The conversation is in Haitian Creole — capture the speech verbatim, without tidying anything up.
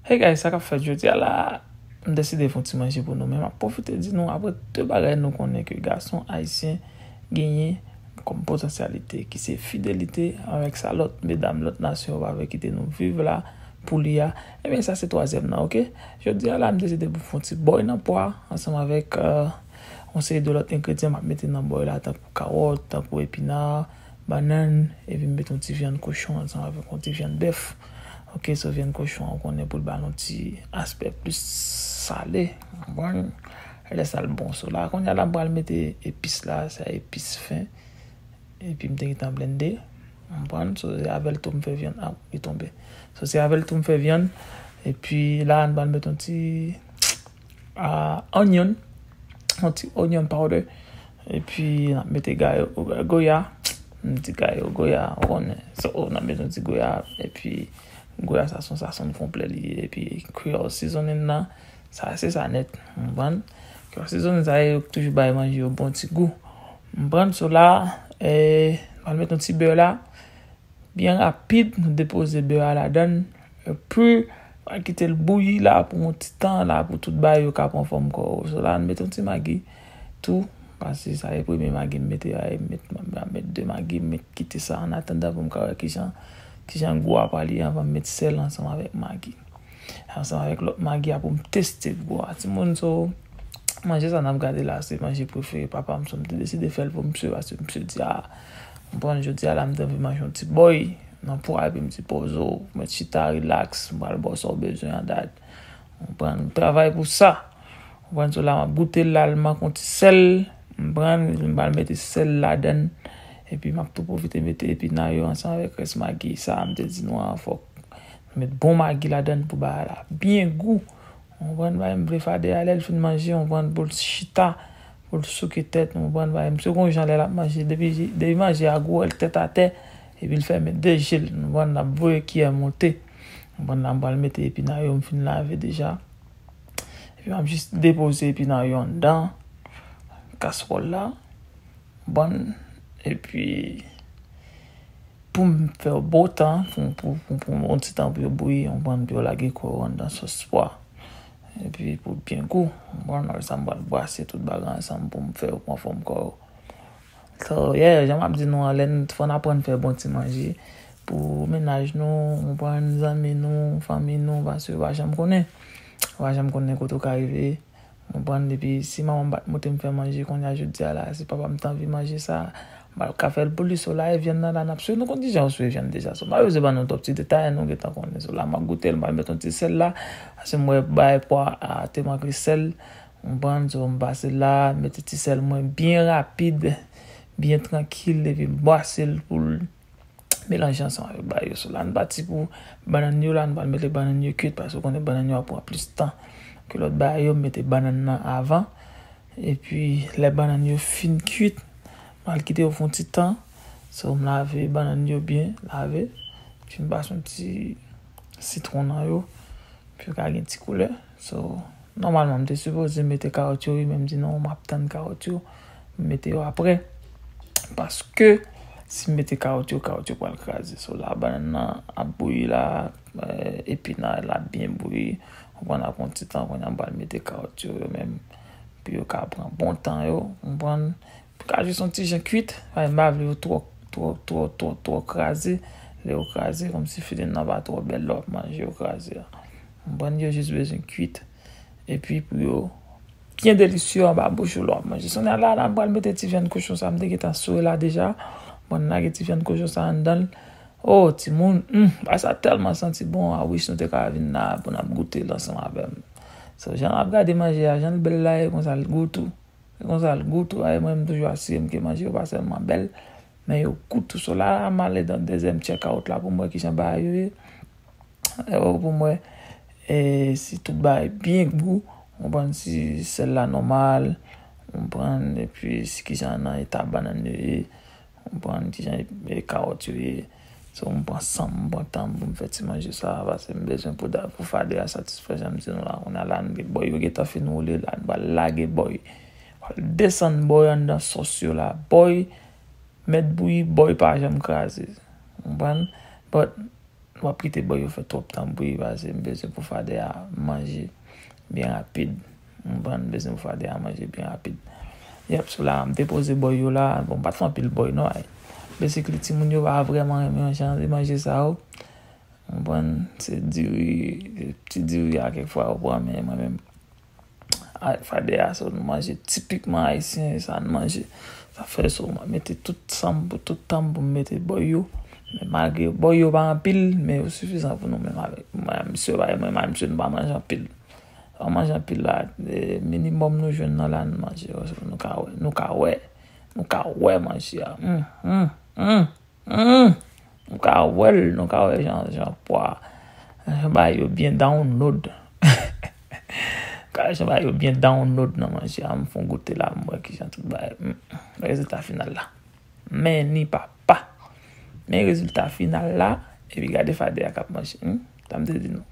Hey guys, sa k ap fèt jodi a la? M deside fè yon ti manje pou nou, men m ap pwofite di nou, apre de bagay nou konnen ke gason ayisyen genyen kòm potansyalite, ki se fidelite avèk sa lòt medam, lòt nasyon yo pa vle kite nou viv la pou li a. Ebyen, sa se twazyèm nan, oke? Jodi a la, m deside pou fè yon ti bòy nan pwa ansanm avèk, euh, yon seri de lòt engredyan m ap mete nan bòy la, tankou kawòt, tankou epina, bannann, epi m mete yon ti vyann kochon ansanm avèk yon ti vyann bèf. Oke, so vyann kochon an, ou konnen pou l ba l yon ti aspè plis sale, w konprann? Lè sa l bon, so la, kounye a la, m pral mete epis la, se epis fen. Epi m te gentan blende, w konprann? So, se avè l tou m fè vyann, a, li tonbe. So, se avè l tou m fè vyann. Epi la, m pral mete yon ti, a, onion, yon ti onion powder. Epi, n ap mete gayo, goya. M di gayo, goya, ou konnen. So, n ap mete yon ti goya. Epi, goya, sa se yon sazon konplè li ye. Epi, Creole seasoning nan, sa, se sa nèt. W konprann? Creole seasoning, sa, yo toujou bay manje yo bon ti gou. W konprann? So la, eh, m pral mete yon ti bè la. Byen rapid, nou depoze bè a ladan l. Epi, w a kite l bouyi la pou yon ti tan la, pou tout bagay yo ka pran fòm kò yo. So la, n mete yon ti magi tou, paske sa e premye magi m mete a, m met, m ap met de magi, m met kite sa an atandan pou m ka wè kijan, kijan gou a pral ye anvan m met sèl ansanm avèk magi. Ansanm avèk lòt magi a pou m teste gou a. Timoun, so, manje sa n ap gade la, se manje prefere papa m, so m te deside fè l pou misye, paske misye di, a, m pran jodi a la, m te anvi manje yon ti bòy nan pwa, epi m di, poze w, mèt chita, rilaks, m pral ba w sa w bezwen an dat. M pran travay pou sa. M pran so la, m ap goute l la, l manke yon ti sèl, m pran, m pral mete sèl ladan l, epi m ap tou pwofite mete epina yo ansanm avèk rès magi sa, m te di nou an, fòk met bon magi ladan l pou bagay la byen gou. Ou konprann, bagay m vle fade a, lè l fin manje, ou konprann, pou l chita, pou l souke tèt, ou konprann, bagay m se gon jan lè l ap manje, depi, depi manje a gou, l tèt atè, epi l fèmen de je l, ou konprann, l ap voye kiyè monte. Ou konprann, la m pral mete epina yo, m fin lave deja. Epi m ap jis depoze epina yo anndan kaswòl la. Bon, epi pou m fè yo bon tan, pou, pou, pou, pou yon ti tan pou yo bouyi, yon bon, pou yo lage kò yo anndan sòs pwa. Epi pou byen gou, bon, apre sa m pral brase tout bagay ansanm pou m fè yo pran fòm kò yo. So, yeah, jan m ap di nou an, lè n, fò n aprann fè bon ti manje pou mennaj nou, ou konprann, zanmi nou, fanmi nou, paske yo pa janm konnen. Yo pa janm konnen kote w ka rive. Ou konprann, depi si manman m pa t moute m fè manje, kounye a jodi a la, si papa m t anvi manje sa, m pral ka fè l pou li. So la, e vyann nan la, n ap swiv. Nou konn kijan yo swiv vyann deja. So, m pa bezwen ban nou twòp ti detay, nou gentan konnen. So la, m ap goute l, m pral met yon ti sèl la. Paske m wè bay pwa a te manke sèl. Ou konprann, so m pase la, mete ti sèl mwen byen rapid, byen trankil, epi m brase l pou l melanje ansanm avèk bagay yo. So la, n pati pou bannann yo la, n pral mete bannann yo kwit, paske ou konnen bannann yo ap pran plis tan ke lòt bagay yo. M mete bannann nan avan, epi lè bannann yo fin kwit, m al kite yo fè yon ti tan. So, m lave bannann yo byen, lave, epi m pase yon ti sitwon nan yo, pou yo ka gen ti koulè. So, nòmalman, m te sipoze mete kawòt yo, wi, men m di non, m ap tann kawòt yo, m mete yo apre. Paske, si m mete kawòt yo, kawòt yo pral kraze. So, la, bannann nan ap bouyi la, eh, epina la byen bouyi. Ou konn ap pran ti tan, kounye a m pral mete kawòt yo, yo menm, pou yo ka pran bon tan yo, ou konprann? Pou ka jis yon ti jan kwit, paske m pa vle yo twò, twò, twò, twò, twò kraze. Lè yo kraze, kòmsi feeling nan pa twò bèl lè w ap manje yo kraze a. Ou konprann, yo jis bezwen kwit. Epi pou yo byen delisye anba bouch ou lè w ap manje. Kounye a la, la, m pral mete ti vyann kochon sa, m te gentan soure la deja. Bon, m lage ti vyann kochon sa anndan l. Oh, timoun, hmm, bagay sa tèlman santi bon, I wish nou te ka vin la pou n ap goute l ansanm avè m. So, jan n ap gade manje a, jan l bèl la, e konsa l gou tou. E konsa l gou tou. Ay, mwen, m toujou asire m ke manje yo pa sèlman bèl, men yo gou tou. So la, m ale nan dezyèm check out la pou m wè kijan bagay yo ye. E pou m wè, e, si tout bagay byen gou, ou konprann, si sèl la nòmal, ou konprann, epi si kijan nan eta bannann yo ye, ou konprann, kijan e, e kawòt yo ye. So, m pran san m, m pran tan m pou m fè ti manje sa, paske m bezwen pou da-, pou fade a satisfè, jan m di nou la. Kounye a la, nou gen bòy yo gentan fin woule la, nou pral lage bòy. Pral desann bòy anndan sòs yo la. Bòy mèt bouyi, bòy pa janm kraze. Ou konprann? But, w ap kite bòy yo fè twòp tan bri, paske m bezwen pou fade a manje byen rapid. M konprann, m bezwen pou fade a manje byen rapid. Yèp, so la, m depoze bòy yo la. Bon, m pa t fè anpil bòy, non, ay. Basically, timoun yo pa vrèman renmen jan de manje sa yo. Ou konprann? Se diri, ti diri a kèk fwa yo pran, men mwen menm, a, fade a, sa nou manje tipikman ayisyen, sa nou manje. Sa fè so, mwen mete tout san m pou tout tan m pou m mete bòy yo. Men malgre bòy yo pa anpil, men yo sifizan pou nou menm avèk mwen, misye pa, mwen, mwen, misye nou pa manje anpil. Sa manje anpil la, e, minimòm nou jwenn nan la, nou manje, nou ka wè, nou ka wè, nou ka wè manje a. Mm, mm, mm, mm. Nou ka wè l, nou ka wè jan, jan pwa, jan bagay yo byen download. Ka jan bagay yo byen download nan manje a, m fè yon goute la, m wè kijan tout bagay. Mm, mm. Rezilta final la. Men ni papa. Men rezilta final la, epi gade fade a k ap manje. Hmm? Sa m te di nou.